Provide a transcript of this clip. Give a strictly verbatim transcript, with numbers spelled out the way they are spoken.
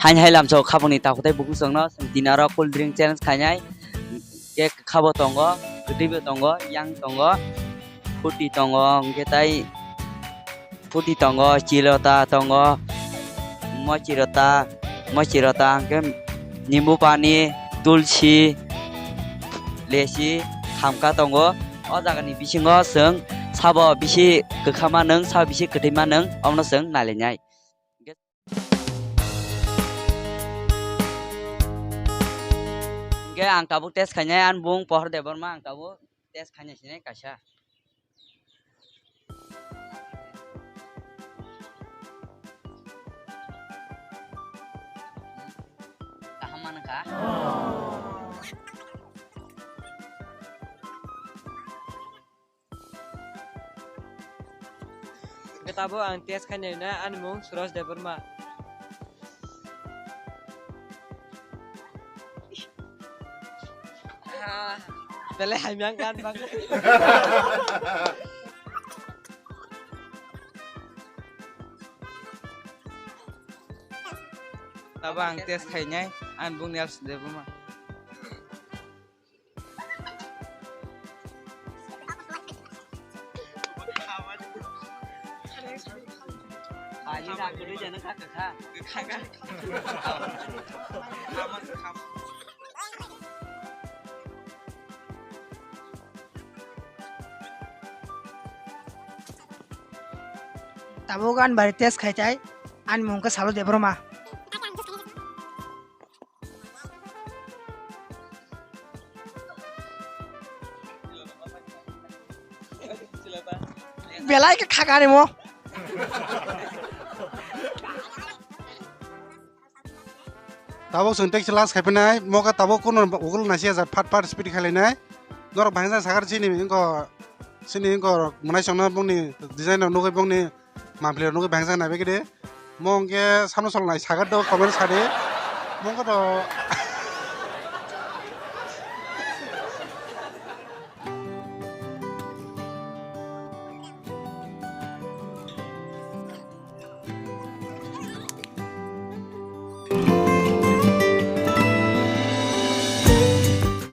Hain hai lamso khabangni takhuk tei bukhuk chwngno chwng tini oro cool drink challenge khainai. Cake khabo tongo, kwtwibo tongo, yang tongo, fruity tongo, hwnkhe tai fruity tongo, chilota tongo, mochirota, mochirota hwnkhe nimbu pani, tulsi, lesi, khamka tongo. O jagani bisingo chwng sabo bisi kwkhama nwng, sabo bisi kwtwima nwng, omono chwng nailainai. Hingke ang tabuk test khainai, ani bung Pohor Debbarma, ang tabuk test khainai sinai kaisa. Kaham mankha. Hwnkhe tabuk ang test khainai na, ani mung Suraj Debbarma. Ah, belai hamya wngkha ani bagwi. Tabuk ang test khainai, ani bung Nels Debbarma. Tabuk ani bari test khai tai, ani mung khe Salo Debbarma. Belai khe khakani mo. Tabuk chwng tei last khai phinai, mo khe tabuk kuno ugul naisi ya phat phat speed khai lainai. Norok bahai jani sakar chini wngkha, chini wngkha mwnai chwngno bongni design rok nugwi bongni Mampli rok nugwi bangsa nai bai khe de. Mo hwnkhe samno sol nai sagar do comment sa de. Mo hwnkhe do